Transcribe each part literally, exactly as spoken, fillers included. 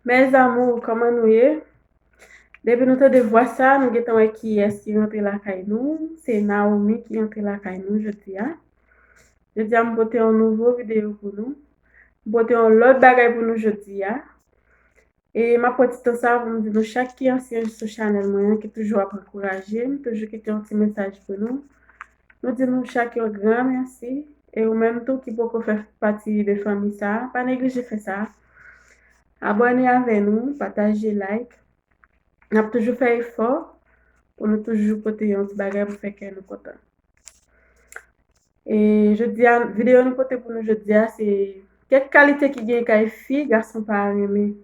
Mes amours, kòman nou ye? Depi nou tande vwa sa, nou gentan wè kiyès ki rantre lakay nou. Se Naomi ki rantre lakay nou jodi a. Jodi a, m pote yon nouvo videyo pou nou. M pote yon lòt bagay pou nou jodi a. E m ap pran ti tan sa pou m di nou chak ki ansyen sou chanèl mwen an, ki toujou ap ankouraje m, toujou kite yon ti mesaj pou nou. Nou di nou chak yon gran mèsi. E ou menm tou ki poko fè pati de fanmi sa a, pa neglije fè sa. Abòne avè nou, pataje, like. N ap toujou fè efò pou nou toujou pote yon ti bagay pou fè kè nou kontan. E jodi a, videyo nou pote pou nou jodi a, se kèk kalite ki gen kay fi, gason pa renmen.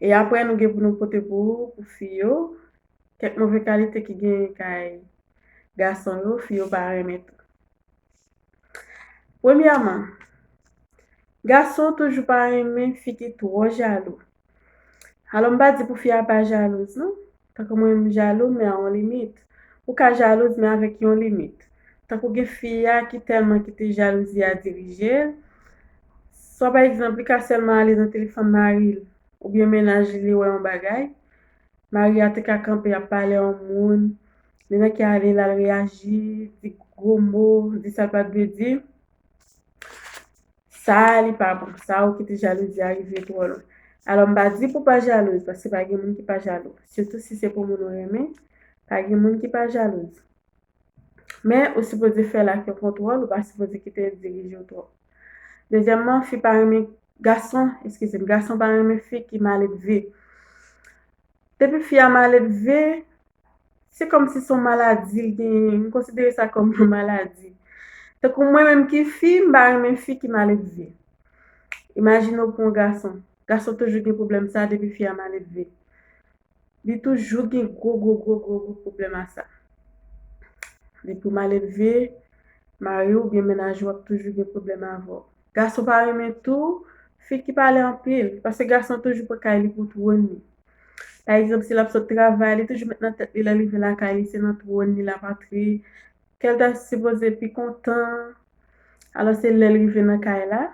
E apre, nou gen pou nou pote pou, pou fi yo, kèk move kalite ki gen kay gason yo, fi yo pa renmen tou. Premyèman, gason toujou pa renmen fi ki twò jalou. Alò, m pa di pou fi a pa jalouz, non. Tankou mwen, m jalou, men a yon limit. Ou ka jalouz, men avèk yon limit. Tankou gen fi a ki tèlman kite jalouzi a dirije l, swa pa egzanp, li ka sèlman ale nan telefòn mari l, oubyen mennaj li, li wè yon bagay, mari a te ka kanpe ap pale yon moun, li nan ki ale l al reyaji, di gwo mo, di sa l pa t dwe di. Sa a, li pa bon. Sa a, ou kite jalouzi a rive twò lwen. Alò, m pa di pou pa jalouz, paske pa gen moun ki pa jalou. Sitou si se pou moun ou renmen, pa gen moun ki pa jalouz. Men, ou sipoze fè l ak yon kontwòl, ou pa sipoze kite l dirije w twòp. Dezyèmman, fi pa renmen gason, eskize m, gason pa renmen fi ki maledve. Depi fi a maledve, se kòmsi se yon maladi l genyen. M konsidere sa kòm yon maladi. Tankou mwen menm ki fi, m pa renmen fi ki maledve. Imajine w pou yon gason. Gason toujou gen pwoblèm sa a depi fi a maledve. Li toujou gen gwo, gwo, gwo, gwo, gwo pwoblèm a sa. Depi w maledve, mari w oubyen mennaj ou ap toujou gen pwoblèm avè w. Gason pa renmen tou fi ki pale anpil, paske gason toujou pran kay li pou twòn li. Pa egzanp, si l ap sot travay, li toujou met nan tèt li lè l rive lakay li, se nan twòn li l ap antre. Kè l ta sipoze pi kontan. Alò, se lè l rive nan kay la,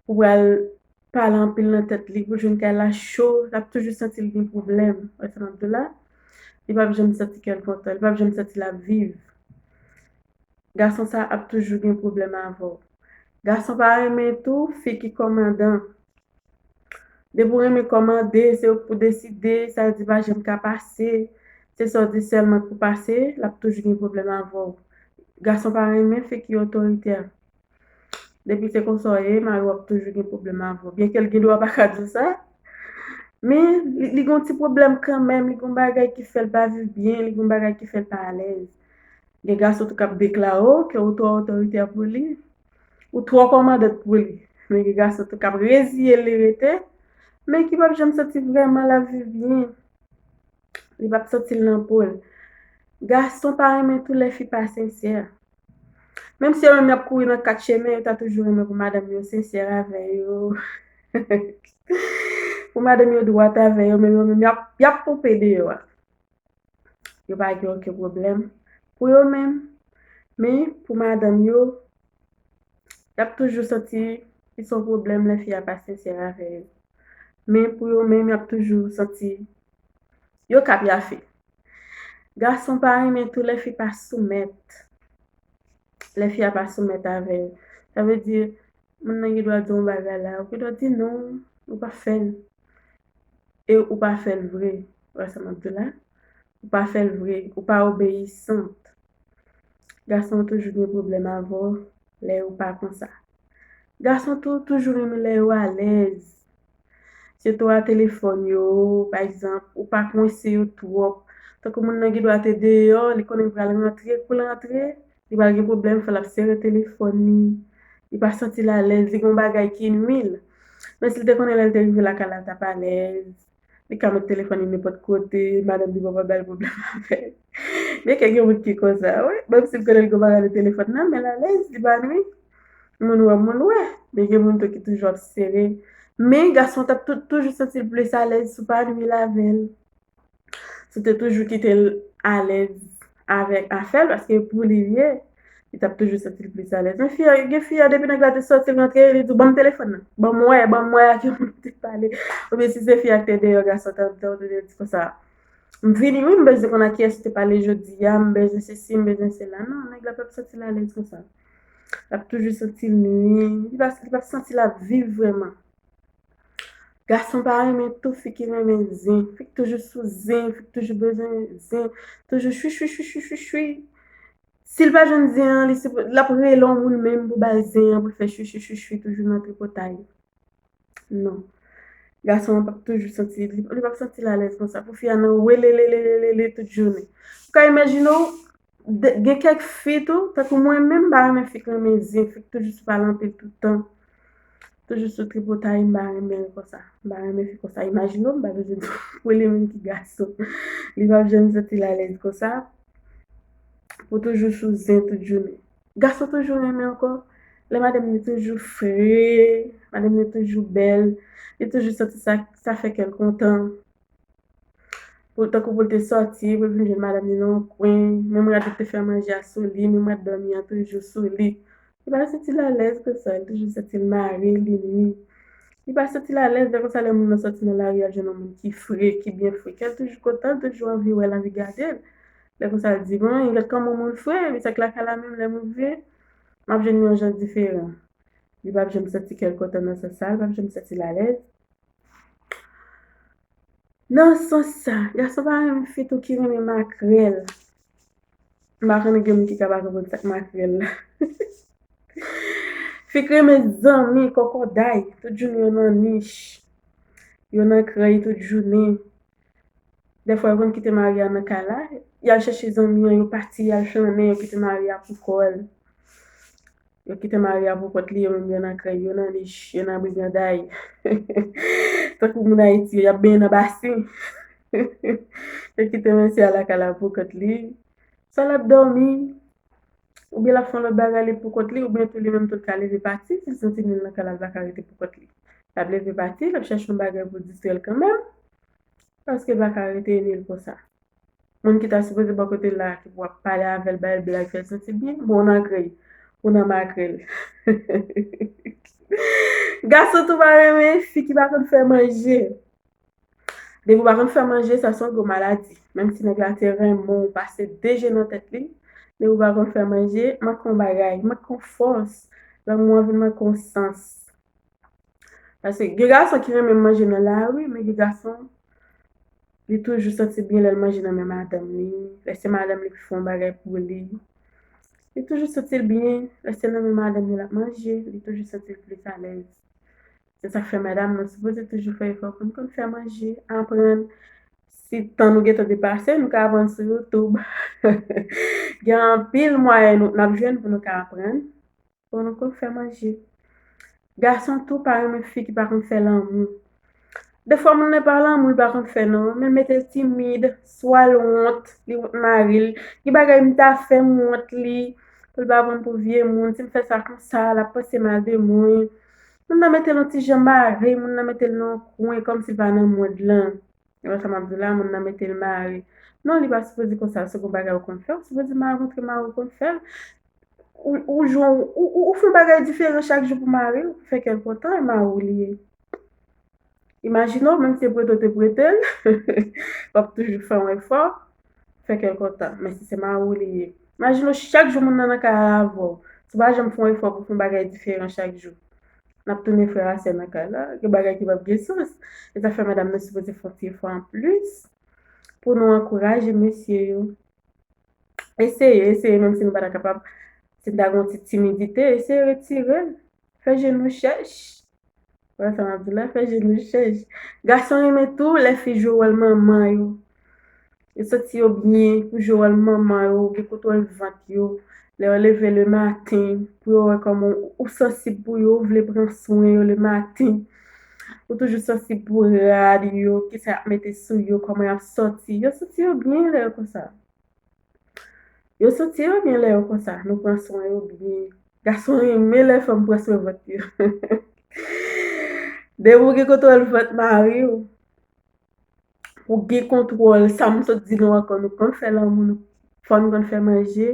pou pral pale anpil nan tèt li, pou jwenn kay la cho, l ap toujou santi l gen pwoblèm. Wè sa m ap di w la? Li p ap janm santi kè l kontan, li p ap janm santi l ap viv. Gason sa ap toujou gen pwoblèm avè w. Gason pa renmen tou fi ki kòmandan. Depi w renmen kòmande, se ou k pou deside, sa vle di pa janm ka pase. Se sa w di sèlman k pou pase, l ap toujou gen pwoblèm avè w. Gason pa renmen fi ki otoritè. Depi se konsa w ye, mari w ap toujou gen pwoblèm avè w. Byenke l gen dwa pa ka di w sa, men li, li gen yon ti pwoblèm kanmenm, li gen yon bagay ki fè l pa viv byen, li gen yon bagay ki fè l pa alèz. Gen gason tou k ap deklare w ke ou twò otoritè pou li, ou twò kòmandant pou li. Men gen gason tou k ap reziye l, li rete, men ki p ap janm santi vrèman l ap viv byen. Li p ap santi l nan po l. Gason pa renmen tou lè fi pa sensè. Menm si yo menm y ap kouri nan kat chemen, yo ta toujou renmen pou madanm yo sensè avè yo. Pou madanm yo dwat avè yo, men yo menm y ap, y ap ponpe deyò a. Yo pa gen okenn pwoblèm pou yo menm, men pou madanm yo, y ap toujou santi li se yon pwoblèm lè fi a pa sensè avè yo. Men pou yo menm, y ap toujou santi yo k ap yafe. Gason pa renmen tou lè fi pa soumèt. Lè fi a pa soumèt avè yo. Sa vle di, moun nan gen dwa di yon bagay la, ou gen dwa di non, ou pa fè l. E ou pa fè l vre. Wè sa m ap di w la? Ou pa fè l vre. Ou pa obeyisant. Gason toujou gen pwoblèm avè w lè yo pa konsa. Gason tou toujou renmen lè yo alèz. Sitou a telefòn yo, pa egzanp, ou pa kwense yo twòp. Tankou moun nan gen dwa te deyò, li konnen l pral rantre, kou l rantre, li pral gen pwoblèm, fò l ap sere telefòn li. Li pa santi l alèz, li gen yon bagay ki nwi l. Men si l te konnen lè l te rive lakay la, l t ap alèz. Li ka met telefòn li nenpòt kote, madanm li pa pral ba l pwoblèm avè l. Byenke gen moun ki konsa, wi. Menm si l konnen l gen bagay nan telefòn nan, men l alèz, li pa nwi. Moun wè, moun wè. Men gen moun tou ki toujou ap sere. Men gason t ap tou-, toujou santi l plis alèz si w pa nwi l avè l. Si w te toujou kite l alèz avèk afè l, paske pou li l ye. Li t ap toujou santi l plis alèz. Men fi a, gen fi a, depi nèg la te sòti, l rantre, li di, "Ban m telefòn nan. Ban m wè, ban m wè ak yon moun ki te pale." Oubyen si se fi a ki te deyò, gason t ap, t ap di konsa, "M vini, wi, m bezwen konn ak kiyès ou te pale jodi a, m bezwen sesi, m bezwen sela." Non, nèg la p ap santi l alèz konsa. L ap toujou santi l nwi. Li pa, li p ap santi l ap viv vrèman. Gason pa renmen tou fi ki renmen zen. Fi k toujou sou zen, fi k toujou bezwen zen. Toujou chwi, chwi, chwi, chwi, chwi, chwi. Si l pa jwenn zen an, li sipo-, l ap rele yon moun menm pou ba l zen an, pou l fè chwi, chwi, chwi, chwi, toujou nan tripotay. Non. Gason an p ap toujou santi, li, li p ap santi l alèz konsa. Pou fi a nan welelelelele tout jounen. Ou ka imajine w, de, gen kèk fi tou, tankou mwen menm, m pa renmen fi k renmen zen, fi k toujou sou pale anpil tout tan. Toujou sou tripotay, m pa renmen l konsa. M pa renmen fi konsa. Imajine w, m pa bezwen di w pou li menm ki gason. Li p ap janm santi l alèz konsa. Pou toujou sou zen tout jounen. Gason toujou renmen ankò. Lè madanm li toujou fre, madanm li toujou bèl, li toujou santi sa, sa fè kè l kontan. Pou, tankou pou l te sòti, pou l vin jwenn madanm li nan yon kwen, menm rad li te fè manje a sou li, menm rad dòmi an toujou sou li. Li pa santi l alèz konsa, li toujou santi l mare, li nwi. Li pa santi l alèz, lè konsa lè moun nan sòti nan lari, al jwenn yon moun ki fre, ki byen fre, kè l toujou kontan, l toujou anvi wè l, anvi gade l. Lè konsa l di, "Bon, gad kòman moun fre, epi sa k lakay la menm lè m rive, m ap jwenn yon jan diferan." Li p ap janm santi kè l kontan nan sans sa, li p ap janm santi l alèz. Nan sans sa, gason pa renmen fi tou ki renmen makrèl. M pa konnen gen moun ki ka pa konprann sa k makrèl la. Fi k renmen zanmi, kòkòday, tout jounen yo nan nich. Yo nan krèy tout jounen. Dèfwa yo konn kite mari a nan kay la, y al chèche zanmi an, yo pati, y al flannen, yo kite mari a pou kò l. Yo kite mari a pou kont li, yo menm yo nan krèy, yo nan nich, yo nan briganday. Tankou moun Ayiti yo, y ap benyen nan basen. Yo kite mesye a lakay la pou kont li. Swa l ap dòmi, oubyen l ap fè yon lòt bagay li pou kont li, oubyen tou li menm tou l ka leve pati, si l santi nil nan kay la, l pa ka rete pou kont li. L ap leve pati, l ap chèche yon bagay pou distrè l kanmenm, paske l pa ka rete nil konsa. Moun ki ta sipoze bò kote l la, ki pou ap pale avè l, ba l blag, fè l santi byen, bon, w nan krèy, ou nan makrèl. Gason tou pa renmen fi ki pa konn fè manje. Depi w pa konn fè manje, sa se yon gwo maladi. Menm si nèg la te renmen w, pase de je nan tèt li, depi w pa konn fè manje, manke yon bagay, manke yon fòs, lanmou an vin manke yon sans. Paske gen gason ki renmen manje nan lari, men gen gason, li toujou santi byen lè l manje nan men madanm li, lè se madanm li ki fè yon bagay pou li. Li toujou santi l byen, lè se nan men madanm li l ap manje, li toujou santi l plis alèz. Se sa k fè medam, nou sipoze toujou fè efò pou n konn fè manje, aprann. Si tan nou gentan depase, nou ka aprann sou YouTube. Gen anpil mwayen nou, n ap jwenn pou nou ka aprann, pou nou konn fè manje. Gason tou pa renmen fi ki pa konn fè lanmou. Defwa moun nan pa lanmou, li pa konn fè non, men mete l timid, swa l wont, li wont mari l. Gen bagay m ta fè, m wont li, pou l pa pran m pou vye moun, si m fè sa konsa, l ap panse mal de mwen. Moun nan mete l yon ti jan mare, moun nan mete l nan yon kwen kòmsi l pa nan mond lan. Ou wè sa m ap di w la, moun nan mete l mare. Non, li pa sipoze konsa, se yon bagay ou konn fè, ou sipoze mare, montre mari w konn fè l. Ou, ou jwe, ou, ou, ou fè yon bagay diferan chak jou pou mari w, pou fè kè l kontan, e mari w li ye. Imajine w, menm si se prete w te prete l, w ap toujou fè yon efò, fè kè l kontan. Men si se mari w li ye, imajine w chak jou moun nan nan kay la avè w. Si w pa janm fè yon efò pou fè yon bagay diferan chak jou, n ap tounen frè a sè nan kay la, gen bagay ki p ap gen sans. E sa fè medam nou sipoze fè yon ti efò anplis pou nou ankouraje mesye yo. Eseye, eseye, menm si nou pa ta kapab, si n ta gen yon ti timidite, eseye retire l. Fè je nou chèch. Wè sa m ap di la, fè je nou chèch. Gason renmen tou lè fi jwe wòl manman yo. Yo santi yo byen pou jwe wòl manman yo, gen kontwòl vant yo. Lè yo leve lematen, pou yo wè kòman ou sansib pou yo, ou vle pran swen yo lematen. Ou toujou sansib pou rad yo, kisa y ap mete sou yo, kòman y ap sòti. Yo santi yo byen lè yo konsa. Yo santi yo byen lè yo konsa. Nou pran swen yo byen. Gason renmen lè fanm pran swen vant yo. Depi w gen kontwòl vant mari w, ou gen kontwòl, sa m sot di nou ankò, nou konn fè lanmou, nou, fò nou konn fè manje.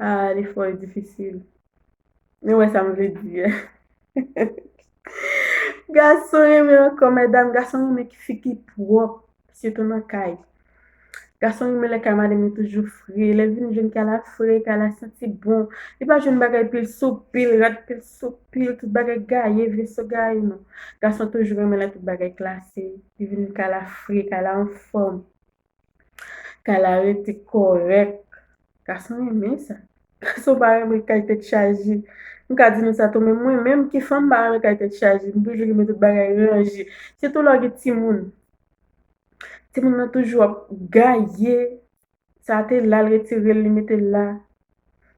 Ah, li fò difisil. Nou wè sa m vle di a. Gason renmen ankò, medam, gason renmen fi ki pwòp, sitou nan kay. Gason renmen lè kay madanm yo toujou fre, lè l vin jwenn kay la fre, kay la santi bon. Li pa jwenn bagay pil sou pil, rad pil sou pil, tout bagay gaye, veso gaye, non. Gason toujou renmen lè tout bagay klase, li vin kay la fre, kay la anfòm. Kay la rete kòrèk. Gason renmen sa. Gason pa renmen kay tèt chaje. M ka di nou sa tou, men mwen menm ki fanm, m pa renmen kay tèt chaje. M toujou renmen tout bagay ranje. Sitou lè w gen timoun. Timoun nan toujou ap gaye. Sa te la, l retire l, li mete l la.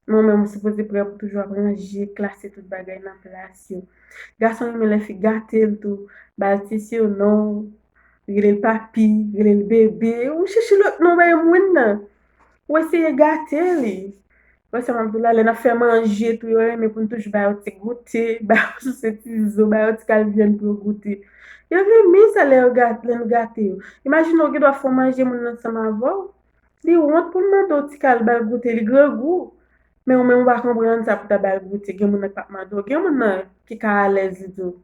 Mwen menm, ou sipoze prè pou toujou ap ranje, klase tout bagay nan plas yo. Gason renmen lè fi gate l tou, ba l ti sinon, rele l papi, rele l bebe, ou chèche lòt non bay moun nan. Ou eseye gate li. Wè sa m ap di w la, lè n ap fè manje tou, yo renmen pou n toujou ba yo ti goute, ba yo souse ti zo, ba yo ti kal vyann pou yo goute. Yo renmen sa lè yo gate, lè nou gate yo. Imajine w gen dwa fè yon manje moun nan ansanm avè w. Li wont pou l mande w ti kal ba l goute, li grangou. Men ou menm ou pa konprann sa pou ta ba l goute. Gen moun nan k p ap mande w. Gen moun nan ki ka alèz li di w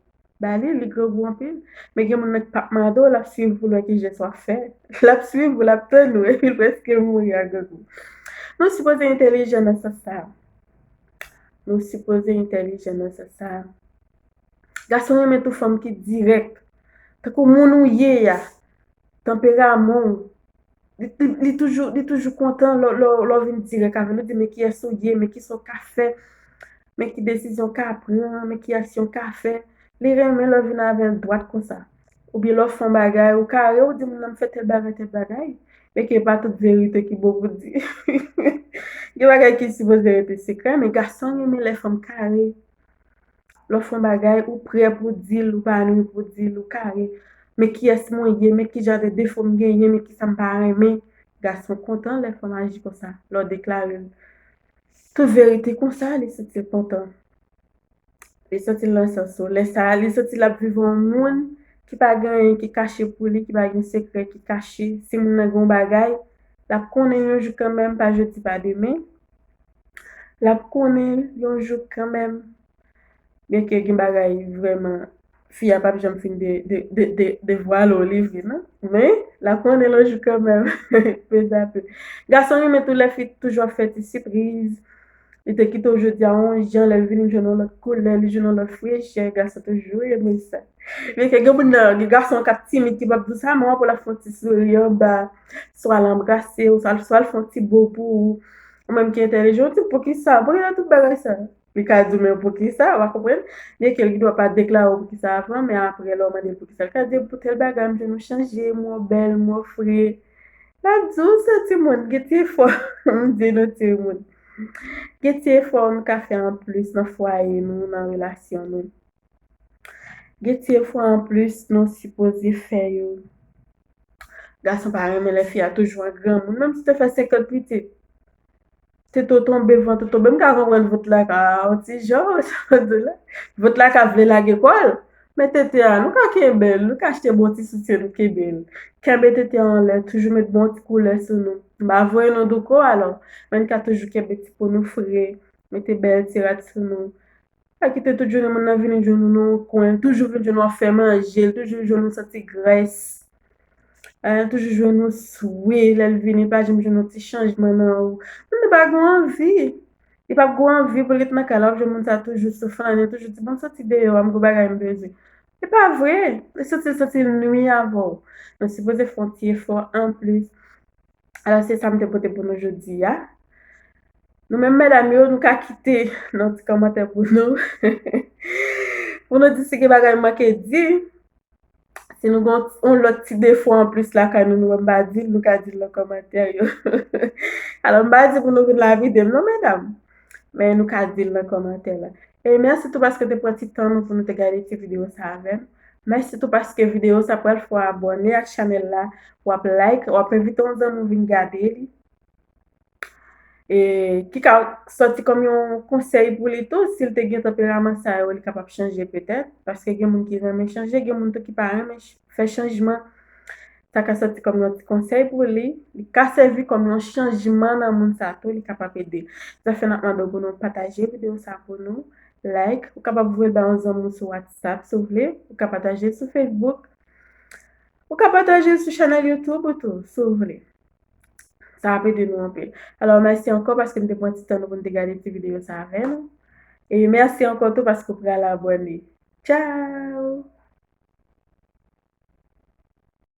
ba li, li grangou anpil. Men gen moun nan k p ap mande w, l ap swiv pou l wè ki jès w ap fè. L ap swiv ou, l ap tann ou, epi l prèske mouri ak grangou. Nou sipoze entèlijan nan sans sa a. Nou sipoze entèlijan nan sans sa a. Gason renmen tou fanm ki dirèk. Tankou moun ou ye a. Tanperaman w. Li, li, li toujou, li toujou kontan lè, lè, lè w vin dirèk avè l. Li di, men kiyès ou ye, men kisa w ka fè, men ki desizyon w ka pran, men ki aksyon w ka fè. Li renmen lè w vin avè l dwat konsa. Oubyen lè w fè yon bagay, ou kare, ou di moun nan m fè tèl bagay, tèl bagay. Men ke pa tout verite ki bon pou di. Gen bagay ki sipoze rete sekrè, men gason renmen lè fanm kare. Lè w fè yon bagay, ou prè pou di l, ou pa nwi pou di l, ou kare. Men kiyès mwen ye, men ki jan de defo m genyen, men kisa m pa renmen. Gason kontan lè fanm aji konsa, lè w deklare l tout verite konsa, li santi l kontan. Li santi l nan sans ou. Lè sa a, li santi l ap viv yon moun ki pa gen anyen ki kache pou li, ki pa gen sekrè ki kache. Si moun nan gen yon bagay, l ap konnen yon jou kanmenm, pa jodi, pa demen. L ap konnen yon jou kanmenm. Byenke gen bagay vrèman, fi a p ap janm fin de, de, de, de, devwale w li vre, non. Men, l ap konnen l yon jou kanmenm. Pe zape. Gason renmen tou lè fi toujou ap fè ti sipriz. Li te kite w jodi a yon jan, lè l vini jwenn yon lòt koulè, li jwenn yon lòt frechè, gason toujou renmen sa. Byenke gen moun nan, gen gason k ap timid, ki p ap di w sa, men w ap wè l ap fè yon ti souri anba, swa l anbrase w, swa l, swa l fè yon ti bo pou ou. Ou menm ki entèlijan, ou di, poukisa? Poukisa tout bagay sa? Li ka di w, men poukisa? W a konprann? Byenke li dwa pa deklare w poukisa avan, men apre, lè w mande l poukisa, li ka di w, pou tèl bagay, m jwenn ou chanje, m wè w bèl, m wè w fre. L ap di w sa, timoun, gen ti efò, m di nou, timoun. Gen ti efò nou ka fè anplis nan fwaye nou, nan relasyon nou. Gen ti efò anplis nou sipoze fè yo. Gason pa renmen lè fi a toujou an granmoun, menm si te fè senkant pitit. Tete w tonbe, vant ou tonbe, m ka konprann vant la ka yon ti jan, sa vle di la. Vant la ka vle lage kò l. Men tete a, nou ka kenbe l, nou ka achte bon ti soutyen, nou kenbe l. Kenbe tete a anlè, toujou met bon ti koulè sou nou. M pa voye nou douko, alò, men n ka toujou kenbe ti po nou fre, mete bèl ti rad sou nou. Pa kite tout jounen moun nan vini jwenn nou nan yon kwen, toujou vin jwenn nou ap fè manje, toujou jwenn nou santi grès. Eh, toujou jwenn nou swe, lè l vini, pa janm jwenn yon ti chanjman nan ou. Moun nan pa gen anvi. Li p ap gen anvi pou l ret nan kay la, w ap jwenn moun sa toujou sou flannen, toujou di, bon, m soti deyò a, m gen bagay m bezwen. Se pa vre. Li santi, santi l nwi avè w. Nou sipoze fè yon ti efò anplis. Alò, se sa m te pote pou nou jodi a. Nou menm medam yo, nou ka kite nan ti kòmantè pou nou. Pou nou di si gen bagay m manke di. Si nou gen yon lòt ti defo anplis lakay nou, nou wè m pa di l, nou ka di l nan kòmantè yo. Alò, m pa di pou nou vin lapide m non, medam. Men nou ka di l nan kòmantè la. E mèsi tou paske te pran ti tan nou pou nou te gade ti videyo sa avè m. Mèsi tou paske videyo sa pral fè w abòne ak chanèl la, w ap like, w ap envite yon zanmi w vin gade li. E ki ka sòti kòm yon konsèy pou li tou, si l te gen tanperaman sa yo, li kapab chanje petèt, paske gen moun ki renmen chanje, gen moun tou ki pa renmen ch-, fè chanjman. Sa ka sèvi kòm yon ti konsèy pou li. Li ka sèvi kòm yon chanjman nan moun sa tou, li kapab ede. Sa fè n ap mande w pou nou pataje videyo sa pou nou, like, ou kapab voye l bay yon zanmi w sou WhatsApp si w vle, ou ka pataje l sou Facebook, ou ka pataje l sou chanèl YouTube ou tou, si w vle. Sa ap ede nou anpil. Alò, mèsi ankò paske n te pran ti tan nou pou n te gade ti videyo sa avè nou. E mèsi ankò tou paske w pral abòne. Tchao!